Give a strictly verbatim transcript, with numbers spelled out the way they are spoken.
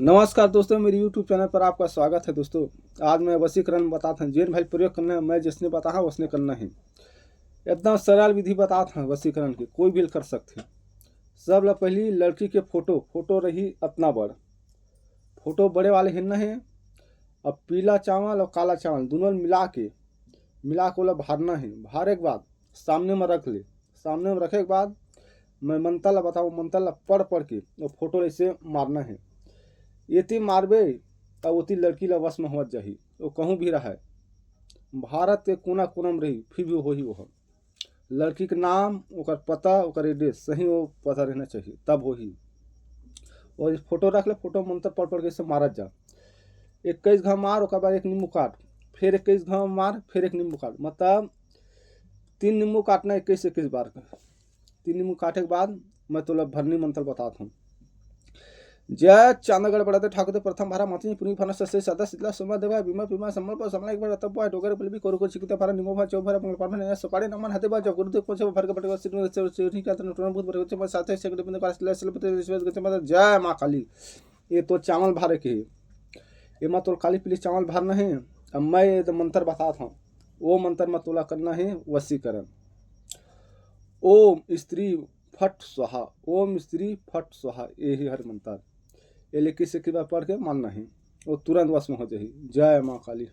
नमस्कार दोस्तों, मेरे YouTube चैनल पर आपका स्वागत है। दोस्तों, आज मैं वशीकरण बतात हूँ, जेन भाई प्रयोग करना है, मैं जैसने बताहा वैसने करना है। एकदम सरल विधि बतात हूँ वशीकरण के, कोई भी कर सकते हैं। सब ला पहली लड़की के फोटो, फोटो रही अतना बड़, फोटो बड़े वाले हिरना है। अब पीला चावल और काला चावल दोनों मिला के, मिला के ओला भारना है। भारे के बाद सामने में रख ले, सामने में रखे के बाद मैं मंत्र ला बताऊँ, मंत्र ला पढ़ पढ़ के वो फोटो ऐसे मारना है। एती मारबे, तब ओती लड़की ला वश में होवत जाही। वो कहूँ भी रहे, भारत के कोना कोना में रही, फिर भी होही। वो लड़की के नाम, ओकर पता, ओकर एड्रेस सही वो पता रहना चाहिए, तब होही। और फोटो रख ले, फोटो मंत्र पढ़ पढ़ के ऐसे मारत जा। इक्कीस घाव मार, ओकर बाद एक नींबू काट, फिर इक्कीस घाव मार, फिर एक नींबू काट, मतलब तीन नींबू काटना इक्कीस इक्कीस बार का। तीन नींबू काटे के बाद मैं तोला भरनी मंत्र बतात हूँ। जय चांदगढ़ बड़ा दे ठाकुर दे प्रथम भारा माती पुनी फना ससे सदा सितला सोमा देवा बीमा बीमा संबल पर समला एक बार तब बाय डोगर पलबी कोरु को चिकिता भारा निमो भार चौ भारा मंगल पार में सुपारी नमन हते बा जब गुरुदेव को से भर के बटवा सिर से नहीं का तन टोन भूत भर के साथे से गडे बंद कर सिला सिला पते विश्वास गते मत जय माँ काली। ये तो चावल भारे के हे। एमा तोर काली पीली चावल भरना है। अब मैं ये तो मंत्र बतात हूँ, वो मंत्र में तोला करना है वशीकरण। ओम स्त्री फट स्वाहा, ओम स्त्री फट स्वाहा, यही हर मंत्र। ये लेके से किबा पढ़ के मानना है, वो तुरंत वश में हो जाही। जय माँ काली।